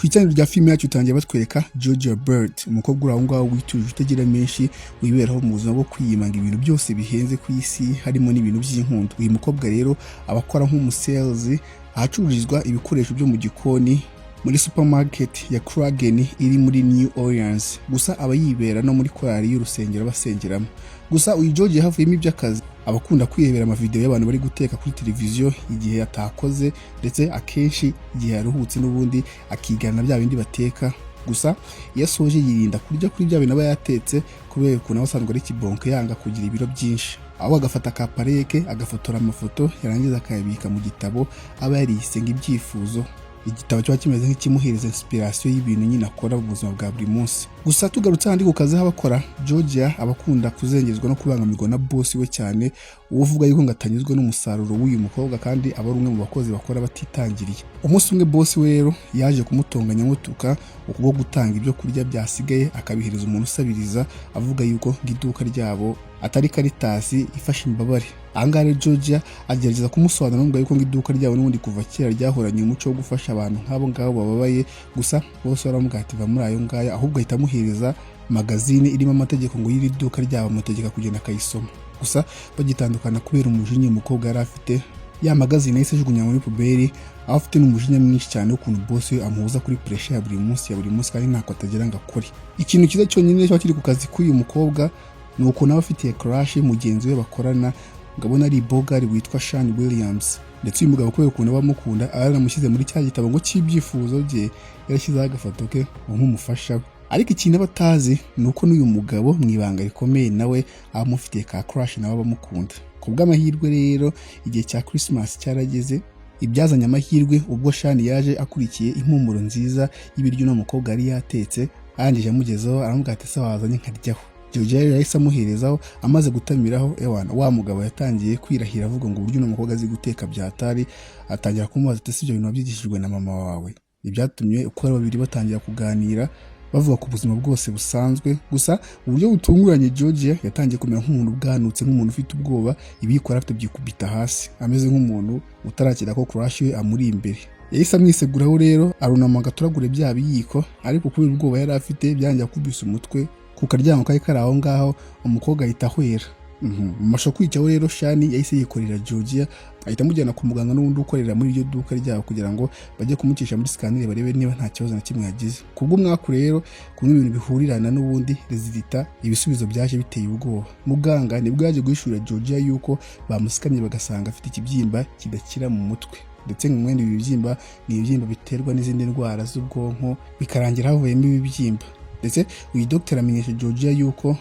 Ku itangira rya filime yacu utangiye batwereka Georgia Bird, umukobwa uri aho ngaho wituje, utagira menshi, wiberaho mu buzima bwo kwiyimanga ibintu byose bihenze ku isi, harimo n'ibintu by'inkundo. Uyu mukobwa rero aba akora nk'umu sales ahacururizwa ibikoresho byo mu gikoni muri supermarket ya Kragen iri muri New Orleans. Gusa aba yibera no muri korali y'urusengero basengeramo. Gusa uyu Georgia havuyemo iby'akazi, aba akunda kwirebera amavideo y'abantu bari guteka kuri televiziyo igihe atakoze, ndetse akenshi igihe yaruhutse n'ubundi akigana bya bindi bateka. Gusa iyo asoje yirinda kurya kuri bya bintu aba yatetse, kubera ukuntu aba asanzwe ari kibonke, yanga kugira ibiro byinshi, aho agafata ka pareke agafotora amafoto, yarangiza akayabika mu gitabo aba yarise ngo ibyifuzo, igitabo kiba kimeze nk'ikimuhereza inspiration y'ibintu nyine akora mu buzima bwa buri munsi. Gusa tugarutse ahandi ku kazi aho abakora, Georgia aba akunda kuzengezwa no kubangamirwa na boss we cyane, uwo uvuga yuko ngo atanyuzwe n'umusaruro w'uyu mukobwa, kandi aba ari umwe mu bakozi bakora batitangiriye. Umunsi umwe boss we rero yaje kumutonganya, amutuka ukubwo gutanga ibyo kurya byasigaye akabihereza umuntu usabiriza, avuga yuko ngo iduka ryabo atari Caritas ifasha imbabare. Ahangaha rero Georgia agerageza kumusobanurira, amubwira yuko ngo iduka ryabo n'ubundi kuva kera ryahoranye umuco wo gufasha abantu nk'abo ngabo bababaye. Gusa bose baramubwira ati: "Va muri ayo ngayo." Ahubwo ahita amuhereza magazine irimo amategeko ngo y'iri duka ryabo, amutegeka kugenda akayisoma. Gusa bagitandukana, kubera umujinya umukobwa yari afite, ya magazine yahise ajugunya muri poubelle, aho afite n'umujinya mwinshi cyane w'ukuntu boss we amuhuza kuri pressure ya buri munsi ya buri munsi, kandi ntako atagira ngo akore. Ikintu cyiza cyonyine kiba kiri ku kazi k'uyu mukobwa ni ukuntu aba afitiye crush mugenzi we bakorana, ngo abona ari bogari, witwa Sean Williams. Ndetse uyu mugabo, kubera ukuntu aba amukunda, aba yaramushyize muri cya gitabo ngo cy'ibyifuzo bye, yarashyizeho agafoto ke ngo nk'umufasha we. Ariko ikintu aba atazi ni uko n'uyu mugabo mu ibanga rikomeye nawe aba amufitiye ka crush, nawe aba amukunda. Ku bw'amahirwe rero igihe cya Christmas cyarageze, ibyazanye amahirwe ubwo Sean yaje akurikiye impumuro nziza y'ibiryo uno mukobwa yari yatetse. Arangije amugezeho aramubwira ati: "Se wazanye nkaryaho?" Georgia rero yahise amuherezaho. Amaze gutamiraho, ewana, wa mugabo yatangiye kwirahira, avuga ngo uburyo uno mukobwa azi guteka byatari. Atangira kumubaza ati: "Si ibyo bintu wabyigishijwe na mama wawe?" Ibyatumye uko ari babiri batangira kuganira, bavuga ku buzima bwose busanzwe. Gusa uburyo butunguranye Georgia yatangiye kumera nk'umuntu ubwanutse, nk'umuntu ufite ubwoba, ibiyikora afite byikubita hasi, ameze nk'umuntu utarakira ko crush we amuri imbere. Yahise amwiseguraho rero, arunama agatoragure bya biyiko, ariko kubera ubwoba yari afite byangiye akubise umutwe ku karyango kari kari aho ngaho, umukobwa ahita ahwera. Mu mashusho akurikiyeho rero, Sean yahise yikorera Georgia, ahita amujyana ku muganga n'ubundi ukorera muri iryo duka ryabo, kugira ngo bajye kumucisha muri scanner barebe niba nta kibazo na kimwe yagize. Kubw'umwaku rero, kumwe ibintu bihurirana n'ubundi, résultat, ibisubizo byaje biteye ubwoba. Muganga nibwo yaje guhishurira Georgia yuko bamusikamye bagasanga afite ikibyimba kidakira mu mutwe, ndetse ngo mwene ibi bibyimba ni ibibyimba biterwa n'izindi ndwara z'ubwonko, bikarangira havuyemo ibibyimba. Ndetse uyu dogiteri amenyesha Georgia yuko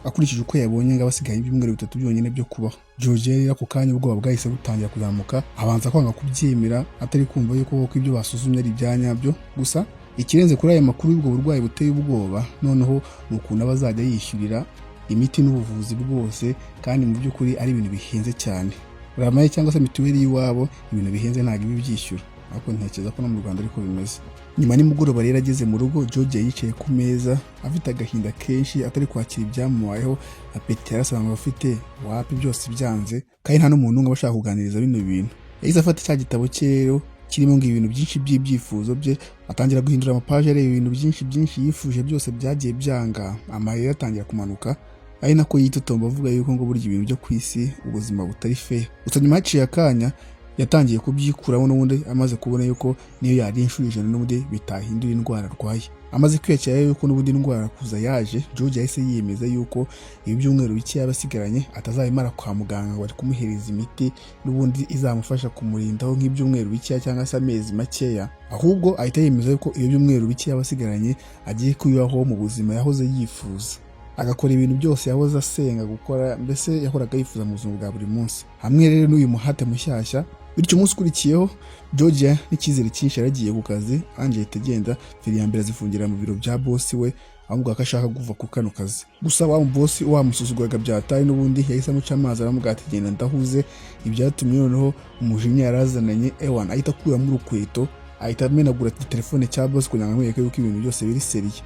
akurikije uko yabonye ngo abasigaye ibyumweru 3 byonyine byo kubaho. Georgia rero ako kanya ubwoba bwahise butangira kuzamuka, abanza kwanga kubyemera, atari kumva yuko koko ibyo basuzumye ari ibya nyabyo. Gusa ikirenze kuri aya makuru y'ubwo burwayi buteye ubwoba noneho ni ukuntu aba azajya yishyurira imiti n'ubuvuzi bwose, kandi mu by'ukuri ari ibintu bihenze cyane. RAMA ye cyangwa se mituweli y'iwabo ibintu bihenze ntabwo iba ibyishyura, ariko ntekereza ko no mu Rwanda ariko bimeze. Nyuma nimugoroba rero ageze mu rugo, Georgia yicaye ku meza afite agahinda kenshi, atari kwakira ibyamubayeho. Appétit yarasanzwe afite wapi, byose byanze, kandi nta n'umuntu n'umwe aba ashaka kuganiriza bino bintu. Yahise afata cya gitabo cye rero kirimo ngo ibintu byinshi by'ibyifuzo bye, atangira guhindura amapaje, areba ibintu byinshi byinshi yifuje byose byagiye byanga. Amarira atangira kumanuka, ari nako yitotomba avuga yuko ngo burya ibintu byo ku isi, ubuzima butari fair. Gusa nyuma haciye akanya yatangiye kubyikuramo n'ubundi, amaze kubona yuko niyo yari inshuro 100 n'ubundi bitahindura indwara arwaye. Amaze kwiyakira yuko n'ubundi indwara kuza yaje, George yahise yiyemeza yuko ibi byumweru bike yaba asigaranye atazabimara kwa muganga ngo bari kumuhereza imiti n'ubundi izamufasha kumurindaho nk'ibyumweru bikeya cyangwa se amezi makeya, ahubwo ahita yemeza yuko iyo byumweru bike yaba asigaranye agiye kubibaho mu buzima yahoze yifuza, agakora ibintu byose yahoze asenga gukora, mbese yahoraga yifuza mu buzima bwa buri munsi. Hamwe rero n'uyu muhate mushyashya, bityo umunsi ukurikiyeho Georgia n'icyizere cyinshi yaragiye ku kazi. Ange ahita agenda, feri ya mbere azifungira mu biro bya boss we, amubwira ko ashaka kuva ku kano kazi. Gusa wa boss wamusuzuguraga byataye n'ubundi yahise amuca amazi, aramubwira ati: "Genda, ndahuze." Ibyatumye noneho umujinya yarazananye, ewan, ahita akuramo urukweto, ahita amenagura telefone cya boss kugira ngo amwereke yuko ibintu byose biri sérieux.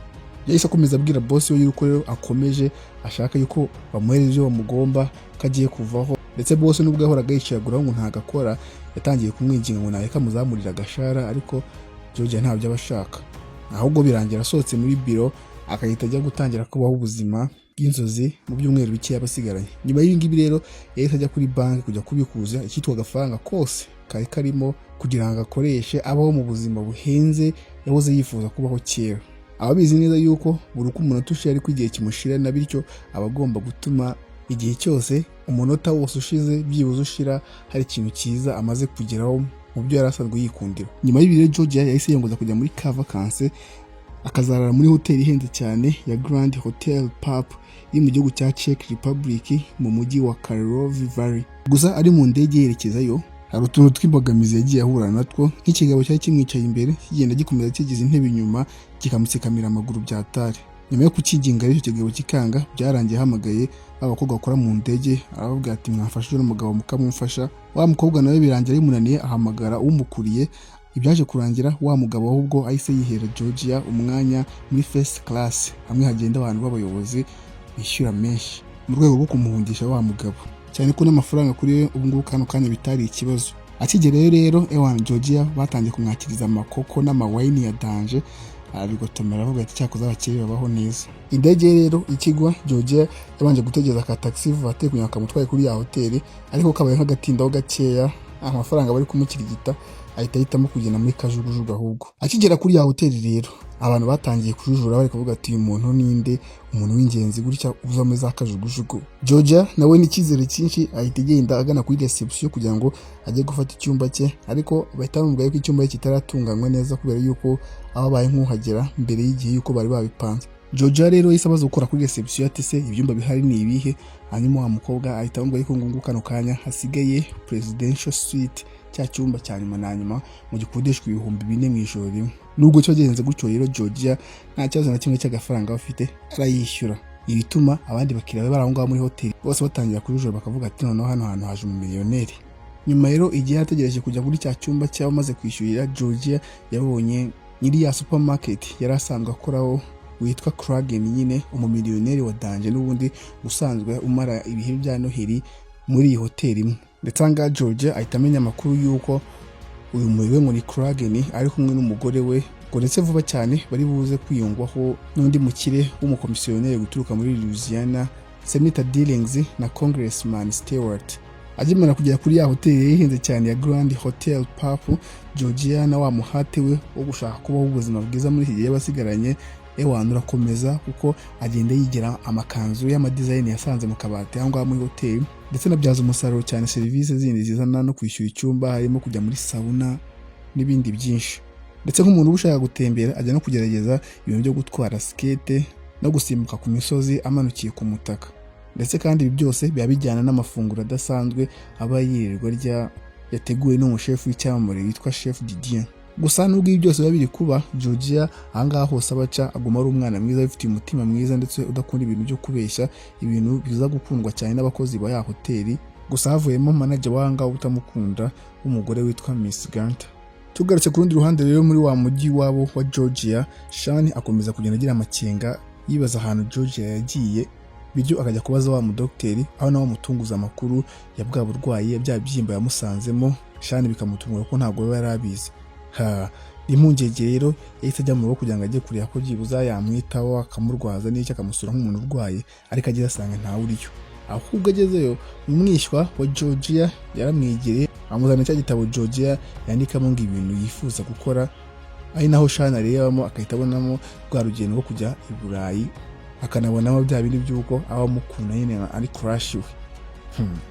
Yahise akomeza abwira boss we yuko rero akomeje ashaka yuko bamuhereza ibyo bamugomba, ko agiye kuvaho. Ndetse boss, nubwo yahoraga yicayaguraho ngo ntabwo akora, yatangiye kumwinginga ngo nareka amuzamurire agashara, ariko Georgia ntabyo aba ashaka. Ahubwo birangira asohotse muri biro, agahita ajya gutangira kubaho ubuzima bw'inzozi mu byumweru bike yabasigaranye. Nyuma y'ibi ngibi rero, yahise ajya kuri banki kujya kubikuza icyitwa agafaranga kose kari karimo, kugira ngo akoreshe abaho mu buzima buhenze yahoze yifuza kubaho kera. Aba abizi neza yuko buri uko umunota ushira ariko igihe kimushirana, bityo aba agomba gutuma igihe cyose umunota wose ushize byibuze ushira hari ikintu cyiza amaze kugeraho mu byo yari asanzwe yikundira. Nyuma y'ibi rero, Georgia yahise yiyongoza kujya muri ka vacances, akazarara muri hoteli ihenze cyane ya Grand Hotel Pupp iri mu gihugu cya Czech Republic, mu mujyi wa Karlovy Vary. Gusa ari mu ndege yerekezayo, hari utuntu tw'imbogamizi yagiye ahura natwo, nk'ikigabo cyari kimwicaye imbere kigenda gikomeza kigize intebe inyuma, kikamutsikamira amaguru byatari. Nyuma yo kukiginga ariko icyo kigabo kikanga, byarangiye ahamagaye ba bakobwa bakora mu ndege, arababwira ati: "Mwafashije n'umugabo mukamumfasha." Wa mukobwa nawe birangira bimunaniye, ahamagara umukuriye. Ibyaje kurangira wa mugabo ahubwo ahise yihera Georgia umwanya muri first class, hamwe hagenda abantu b'abayobozi bishyura menshi, mu rwego rwo kumuhungisha wa mugabo, cyane ko n'amafaranga kuri we ubu ngubu kano kanya bitari ikibazo. Akigerayo rero, ewan, Georgia batangiye kumwakiriza amakoko n'amawayini ya danger, arabigotomera, avuga ati: "Cyakoze abakire babaho neza." Indege rero ikigwa, Georgia yabanje gutegereza ka taxi voiture kugira ngo kamutwaye kuri ya hoteli, ariko kabaye nk'agatindaho gakeya amafaranga bari kumukirigita, ahita ahitamo kugenda muri kajugujugu. Ahubwo akigera kuri ya hoteli rero, abantu batangiye kujujura, bari kuvuga ati: "Uyu muntu ninde, umuntu w'ingenzi gutya uza muri za kajugujugu?" Georgia nawe n'icyizere cyinshi ahita agenda agana kuri reception kugira ngo ajye gufata icyumba cye, ariko bahita bamubwira ko icyumba cye kitaratunganywa neza, kubera yuko aba abaye nk'uhagera mbere y'igihe yuko bari babipanze. Georgia rero yahise abaza gukora kuri reception ati: "Se ibyumba bihari ni ibihe?" Hanyuma wa mukobwa ahita amubwira ko ngo kano kanya hasigaye presidential suite, cya cyumba cya nyuma na nyuma mu gikodeshwa 4000 mu ijoro rimwe. Nubwo cyo genze gutyo rero, Georgia nta kibazo na kimwe cy'agafaranga aba afite, arayishyura, ibituma abandi bakiriya bari aho ngaho muri hoteli bose batangira kujujura, bakavuga ati: "Noneho hano hantu haje umumiliyoneri." Nyuma rero, igihe yategereje kujya muri cya cyumba cyaba amaze kwishyurira, Georgia yabonye nyiri ya supermarket yari asanzwe akoraho witwa Kragen, nyine umumiliyoneri wa danger n'ubundi usanzwe umara ibihe bya Noheli muri iyi hoteli imwe. Ndetse aha ngaha Georgia ahita amenya amakuru y'uko uyu muriwe ngo ni Kragen ari kumwe n'umugore we, ngo ndetse vuba cyane bari buze kwiyungwaho n'undi mukire w'umukomisiyoneri guturuka muri Louisiana, Senator Dillings na Congressman Stewart. Akimara kugera kuri ya hoteli ihenze cyane ya Grand Hotel Pupp, Georgia na wa muhate we wo gushaka kubaho ubuzima bwiza muri iki gihe basigaranye, ewana, urakomeza, kuko agenda yigira amakanzu y'amadizayini yasanze mu kabati aho ngaho muri hoteli, ndetse anabyaza umusaruro cyane serivisi zindi zizana no kwishyura icyumba, harimo kujya muri sauna n'ibindi byinshi. Ndetse nk'umuntu uba ushaka gutembera, ajya no kugerageza ibintu byo gutwara skate no gusimbuka ku misozi amanukiye ku mutaka. Ndetse kandi ibi byose biba bijyana n'amafunguro adasanzwe aba yirirwa arya, yateguwe n'umushefu w'icyamamare witwa Chef Didier. Gusa nubwo ibi byose biba biri kuba, Georgia ahangaha hose abaca aguma ari umwana mwiza ufitiye umutima mwiza, ndetse udakunda ibintu byo kubeshya, ibintu biza gukundwa cyane n'abakozi ba ya hoteli. Gusa havuyemo manager w'ahangaha utamukunda, w'umugore witwa Miss Ganta. Tugarutse ku rundi ruhande rero, muri wa mujyi wabo wa Georgia, Sean akomeza kugenda agira amakenga, yibaza ahantu Georgia yagiye, bityo akajya kubaza wa mudogiteri, aho nawe amutunguza amakuru ya bwa burwayi ya bya byimba yamusanzemo. Sean bikamutungura ko ntabwo aba yari abizi. Ha impungenge rero, yahise ajya mu rugo kugira ngo ajye kureba ko byibuze yamwitaho, akamurwaza n'icyo, akamusura nk'umuntu urwaye, ariko ageze asanga ntawe uriyo. Ahubwo agezeyo, umwishywa wa Georgia yaramwegereye, amuzanira cya gitabo Georgia yandikamo ngo ibintu yifuza gukora, ari naho Sean arebamo agahita abonamo rwa rugendo rwo kujya i Burayi, akanabonamo bya bindi by'uko aba amukunda nyine, ari crush we.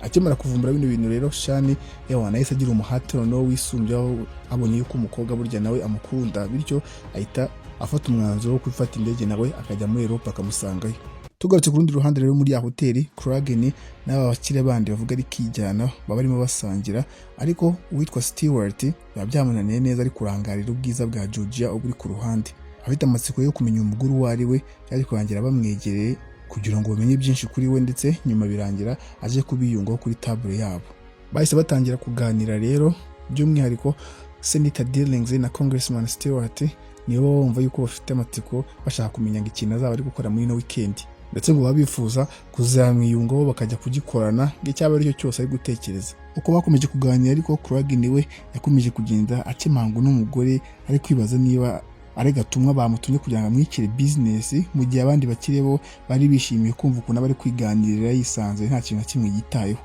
Akimara kuvumbura bino bintu rero, Sean yawana yahise agira umuhate noneho wisumbyeho, abonye yuko umukobwa burya nawe amukunda, bityo ahita afata umwanzuro wo gufata indege nawe akajya muri Europe akamusangayo. Tugarutse ku rundi ruhande rero, muri ya hoteli, Kragen n'aba bakire bandi bavuga ari kijyana baba barimo basangira, ariko uwitwa Stewart biba byamunaniye neza, ari kurangarira ubwiza bwa Georgia uba uri ku ruhande, afite amatsiko yo kumenya umugore uwo ari we. Yaje kurangira bamwegereye kugira ngo bamenye byinshi kuri we, ndetse nyuma birangira aje kubiyungaho kuri table yabo. Bahise batangira kuganira rero, by'umwihariko Senator Dillings na Congressman Stewart nibo bumva yuko bafite amatsiko, bashaka kumenya ngo ikintu azaba ari gukora muri ino weekend, ndetse ngo baba bifuza kuzamwiyungaho bakajya kugikorana, ngo icyaba ari cyo cyose ari gutekereza. Uko bakomeje kuganira ariko, Kragen we yakomeje kugenda akemangwa n'umugore, ari kwibaza niba Ari gatumwa bamutumye kugira ngo amwicire business, mu gihe abandi bakire bo bari bishimiye kumva ukuntu aba ari kwiganirira yisanze, nta kintu na kimwe yitayeho.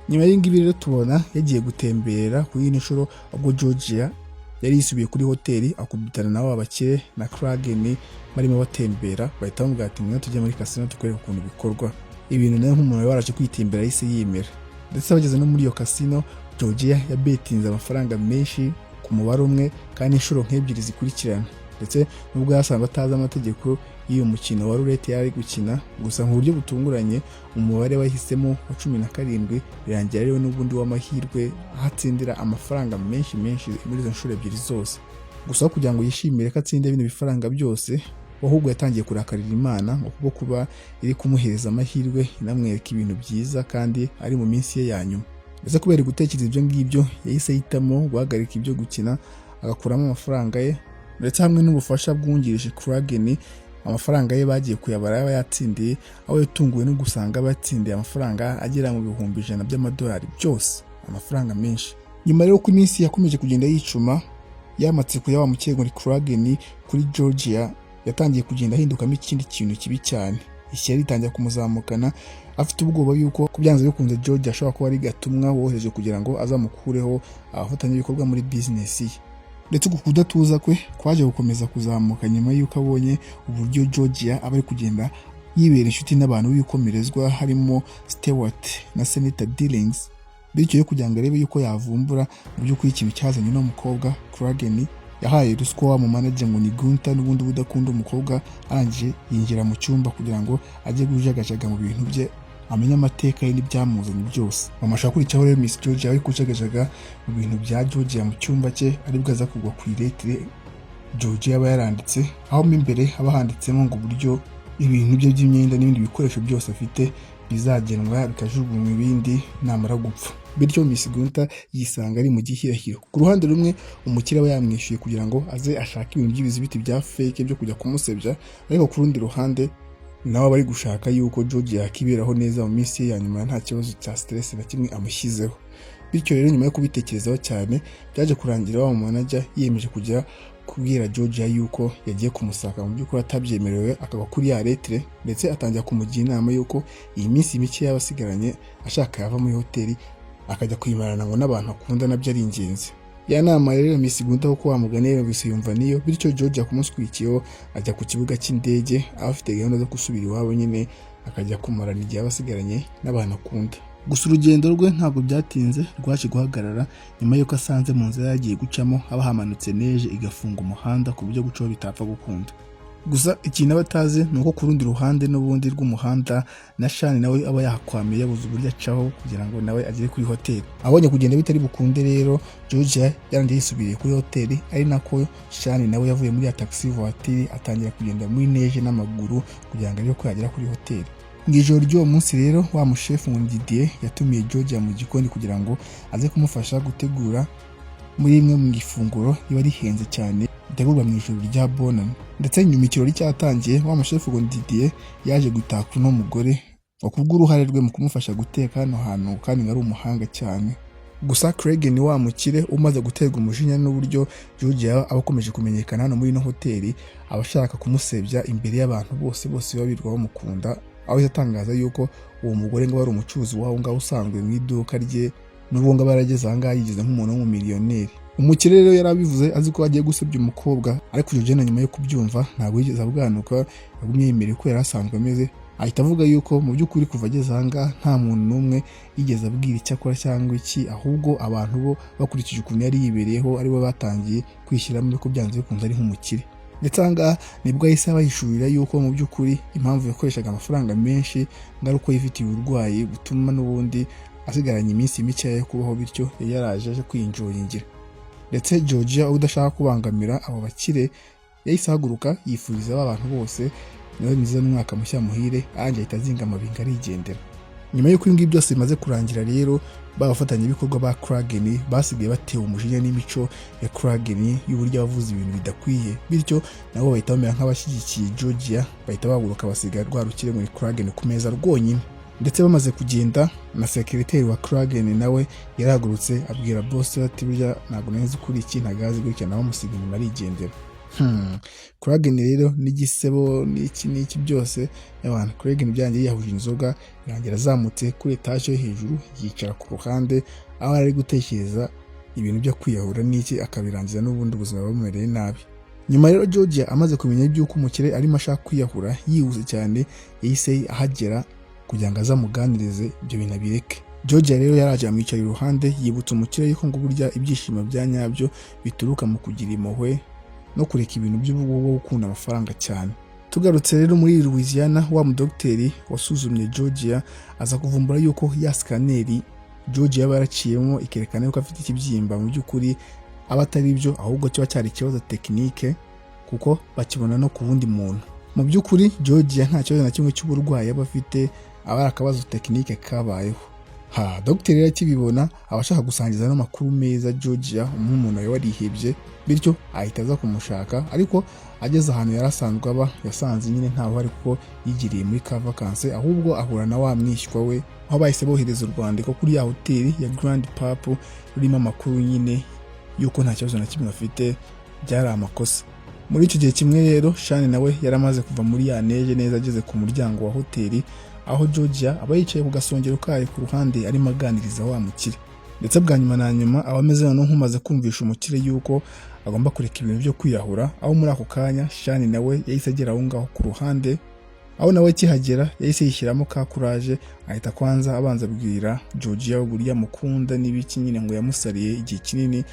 Nyuma y'ingibi rero, tubona yagiye gutembera kuri iyi nshuro, ubwo Georgia yari yisubiye kuri hoteli, akubitana nabo abakire na Kragen barimo batembera, bahita bamubwira ati: "Ngwino tujye muri casino tukwereke ukuntu bikorwa." Ibintu nawe nk'umuntu wari waraje kwitembera yahise yemera. Ndetse bageze no muri iyo casino, Georgia yabetinze amafaranga menshi ku mubare umwe kandi inshuro nk'ebyiri zikurikirana. Ndetse nubwo yasanzwe atazi amategeko y'uyu mukino wa roulette yari gukina, gusa mu buryo butunguranye umubare wahisemo wa 17 birangira ariwe n'ubundi w'amahirwe, aho atsindira amafaranga menshi menshi muri izo nshuro ebyiri zose. Gusa aho kugira ngo yishimire ko atsinda bino bifaranga byose, ahubwo yatangiye kurakarira Imana ngo kubwo kuba iri kumuhereza amahirwe, inamwereka ibintu byiza kandi ari mu minsi ye ya nyuma. Ndetse kubera gutekereza ibyo ngibyo, yahise ahitamo guhagarika ibyo gukina, agakuramo amafaranga ye. Ndetse hamwe n'ubufasha bwungirije Kragen, amafaranga ye bagiye kuyabara yaba yatsindiye, aho yatunguwe no gusanga batsindiye amafaranga agera mu 100,000 by'amadolari byose, amafaranga menshi. Nyuma rero ko iminsi yakomeje kugenda yicuma, y'amatsiko ya wa mukire Kragen kuri Georgia yatangiye kugenda ahindukamo ikindi kintu kibi cyane. Ishyari ritangira kumuzamukana, afite ubwoba yuko ko byanze bikunze Georgia ashobora kuba ari gatumwa wohereje kugira ngo azamukureho abafatanyabikorwa muri bizinesi ye. Ndetse uku kudatuza kwe kwaje gukomeza kuzamuka nyuma y'uko abonye uburyo Georgia aba ari kugenda yibera inshuti n'abantu b'ibikomerezwa, harimo Stewart na Senator Dillings. Bityo yo kugira ngo arebe yuko yavumbura mu by'ukuri ikintu cyazanye uno mukobwa, Kragen yahaye ruswa wa mu manager ngo ni Gunter, n'ubundi udakunda umukobwa. Arangije yinjira mu cyumba kugira ngo ajye kujagajaga mu bintu bye, amenye amateka ye n'ibyamuzanye byose. Mama akurikiyeho rero, Miss Georgia ari kujagajaga mu bintu bya Georgia mu cyumba cye, aribwo aza kugwa ku iletire Georgia aba yaranditse, aho mo imbere haba handitsemo ngo uburyo ibintu bye by'imyenda n'ibindi bikoresho byose afite bizagenwa bikajugunywa ibindi namara gupfa. Bityo Miss Gunter yisanga ari mu gihirahiro. Ku ruhande rumwe, umukire aba yamwishyuye kugira ngo aze ashake ibintu by'ibizibiti bya fake byo kujya kumusebya, ariko ku rundi ruhande nawe aba ari gushaka yuko George yakiberaho neza mu minsi ye ya nyuma, nta kibazo cya stress na kimwe amushyizeho. Bityo rero, nyuma yo kubitekerezaho cyane, byaje kurangira wa manager yiyemeje kujya kubwira Georgia yuko yagiye kumusaka mu by'ukuri atabyemerewe, akaba kuri ya lettre. Ndetse atangira kumugira inama yuko iyi minsi mike yaba asigaranye ashaka yava muri hoteli akajya kuyimarana ngo n'abantu akunda, nabyo ari ingenzi. Ya nama rero Miss Gunter kuko wa mugani yumvise yumva niyo. Bityo Georgia ku munsi ukurikiyeho ajya ku kibuga cy'indege, aho afite gahunda zo gusubira iwabo nyine, akajya kumarana igihe aba asigaranye n'abantu akunda. Gusa urugendo rwe ntabwo byatinze, rwaje guhagarara nyuma y'uko asanze mu nzira yagiye gucamo haba hamanutse neige, igafunga umuhanda ku buryo gucaho bitapfa gukunda. Gusa ikintu aba atazi ni uko ku rundi ruhande n'ubundi rw'umuhanda na Shani nawe aba yahakwamiye, yabuze uburyo acaho kugira ngo nawe agere kuri hoteli. Abonye kugenda bitari bukunde rero, Georgia yarangiye yisubiriye kuri hoteli, ari nako Shani nawe yavuye muri ya taxi voiture, atangira kugenda muri neige n'amaguru kugira ngo arebe ko yagera kuri hoteli. Mu ijoro ry'uwo munsi rero, wa mushefu ngo Didier yatumiye Georgia mu gikoni kugira ngo aze kumufasha gutegura muri imwe mu ifunguro riba rihenze cyane ritegurwa mu ijoro rya Bonane. Ndetse nyuma ikirori cyatangiye, wa mushefu ngo Didier yaje gutaka uno mugore ngo kubw'uruhare rwe mu kumufasha guteka hano hantu, kandi ngo ari umuhanga cyane. Gusa Craig ni wa mukire umaze guterwa umujinya n'uburyo Georgia aba akomeje kumenyekana hano muri ino hoteli, aba ashaka kumusebya imbere y'abantu bose bose baba birirwa bamukunda, aho atangaza yuko uwo mugore ngo ari umucuruzi w'aho ngaho usanzwe mu iduka rye, n'ubwo ngo aba yarageze aha ngaha yigize nk'umuntu w'umumiliyoneri. Umukire rero yari abivuze azi ko agiye gusebya umukobwa, ariko Georgia nyuma yo kubyumva ntabwo yigeze abwanuka, yagumye yemereye ko yari asanzwe ameze. Ahita avuga yuko mu by'ukuri kuva ageze aha ngaha nta muntu n'umwe yigeze abwira icyo akora cyangwa iki, ahubwo abantu bo bakurikije ukuntu yari yibereyeho aribo batangiye kwishyiramo ko byanze bikunze ari nk'umukire. Ndetse aha ngaha nibwo yahise abahishurira yuko mu by'ukuri impamvu yakoreshaga amafaranga menshi ngo ari uko yifitiye uburwayi butuma n'ubundi asigaranye iminsi mikeya yo kubaho, bityo yari yaraje aje kwinjoyingira. Ndetse Georgia udashaka kubangamira abo bakire yahise ahaguruka, yifuriza ba bantu bose Noheli nziza n'umwaka mushya muhire, arangije ahita azinga amabinga arigendera. Nyuma y'uko ibi ngibi byose bimaze kurangira rero, ba bafatanyabikorwa ba Kragen basigaye batewe umujinya n'imico ya Kragen y'uburyo abavuze ibintu bidakwiye, bityo nabo bahita bamera nk'abashyigikiye Georgia, bahita bahaguruka basiga rwa rukire muri Kragen ku meza rwonyine. Ndetse bamaze kugenda, na sekereteri wa Kragen nawe yarahagurutse, abwira boss ati: "Burya ntabwo nari nzi kuri iki, ntabwo azi gutya." Nawe amusiga inyuma arigendera. Kragen rero n'igisebo n'iki n'iki byose, abantu Kragen byangiye yiyahuje inzoga, birangira azamutse kuri etaje yo hejuru, yicara ku ruhande aho ari gutekereza ibintu byo kwiyahura n'iki, akabirangiza n'ubundi ubuzima bumereye nabi. Nyuma rero Georgia amaze kumenya iby'uko umukire arimo ashaka kwiyahura, yihuse cyane yahise ahagera kugira ngo aze amuganirize ibyo bintu abireke. Georgia rero yaraje amwicara iruhande, yibutsa umukire yuko ngo burya ibyishimo bya nyabyo bituruka mu kugira impuhwe no kureka ibintu by'ubugugu bwo gukunda amafaranga cyane. Tugarutse rero muri Louisiana, wa mudogiteri wasuzumye Georgia aza kuvumbura yuko ya scanner Georgia yaba yaraciyemo ikerekana yuko afite ikibyimba, mu by'ukuri aba atari byo, ahubwo kiba cyari ikibazo technique, kuko bakibona no ku wundi muntu. Mu by'ukuri Georgia nta kibazo na kimwe cy'uburwayi aba afite, aba ari akabazo technique kabayeho. Ha, dogiteri rero akibibona aba ashaka gusangiza n'amakuru meza Georgia nk'umuntu wari warihebye, bityo ahita aza kumushaka. Ariko ageze ahantu yari asanzwe aba, yasanze nyine ntawe uhari kuko yigiriye muri ka vacances, ahubwo ahura na wa mwishywa we, aho bahise bohereza urwandiko kuri ya hoteli ya Grand Pap rurimo amakuru nyine y'uko nta kibazo na kimwe afite, byari amakosa. Muri icyo gihe kimwe rero, Shani nawe yari amaze kuva muri ya neige neza, ageze ku muryango wa hoteli, aho Georgia aba yicaye ku gasongero kayo ku ruhande arimo aganiriza wa mukire. Ndetse bwa nyuma na nyuma aba ameze noneho nk'umaze kumvisha umukire yuko agomba kureka ibintu byo kwiyahura, aho muri ako kanya Shani nawe yahise agera aho ngaho ku ruhande, aho nawe akihagera yahise yishyiramo ka courage, ahita kwanza abanza abwira Georgia uburyo amukunda n'ibiki nyine, ngo yamusariye igihe kinini.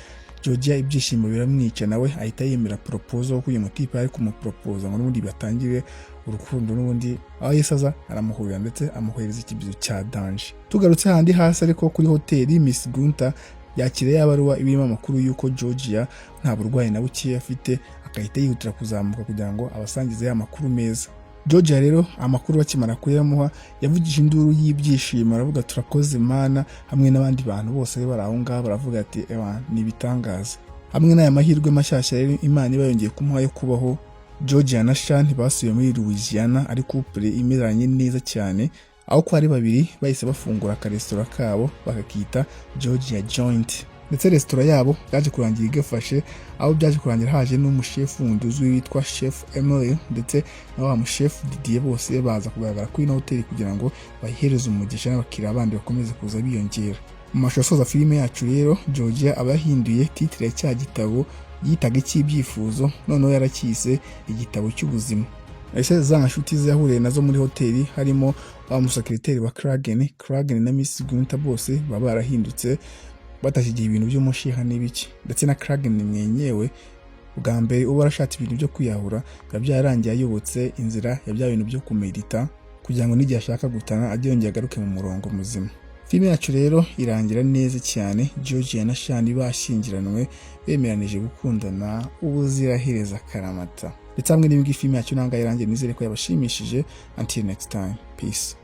Georgia ibyishimo biramwica, nawe ahita yemera proposal ko uyu mutipe ari kumuporopoza ngo n'ubundi batangire urukundo n'ubundi, aho yahise aza aramuhurira ndetse amuhereza ikibizo cya danger. Tugarutse handi hasi ariko kuri hoteli, Miss Gunter yakira ya baruwa irimo amakuru y'uko Georgia nta burwayi na bukeya afite, agahita yihutira kuzamuka kugira ngo abasangize ya makuru meza. Georgia rero amakuru bakimara kuyamuha yavugije induru y'ibyishimo, aravuga: "Turakoze Mana!" Hamwe n'abandi bantu bose bari aho ngaho baravuga ati: "Ewa, ni ibitangaza!" Hamwe n'aya mahirwe mashyashya rero Imana iba yongeye kumuha yo kubaho, Georgia na Shan basubiye muri Louisiana ari couple imeranye neza cyane, aho ko ari babiri bahise bafungura akaresitora kabo bakakita Georgia Joint. Ndetse resitora yabo byaje kurangira igafashe, aho byaje kurangira haje n'umushefu wundi uzwi witwa Chef Emily ndetse na wa mushefu Didier, bose baza kugaragara kuri ino hoteli kugira ngo bayihereze umugisha n'abakiriya bandi bakomeze kuza biyongera. Mu mashusho asoza filime yacu rero, Georgia aba yahinduye titre ya cya gitabo yitaga icy'ibyifuzo, noneho yaracyise igitabo cy'ubuzima. Ese za nshuti ze yahuriye nazo muri hoteli, harimo wa musekereteri wa Kragen, Kragen na Miss Gunter, bose baba barahindutse batashyigiye ibintu by'umushiha n'ibiki. Ndetse na Kragen mwenyewe bwa mbere uba warashatse ibintu byo kwiyahura, biba byararangiye ayobotse inzira ya bya bintu byo kumedita, kugira ngo n'igihe ashaka gutana ajye yongera agaruke mu murongo muzima. Filime yacu rero irangira neza cyane, Georgia na Shani bashyingiranwe, bemeranije gukundana ubuziraherezo akaramata. Ndetse hamwe n'ibingibi filime yacu ntabwo irangiye. Nizere ko yabashimishije. Until next time, peace.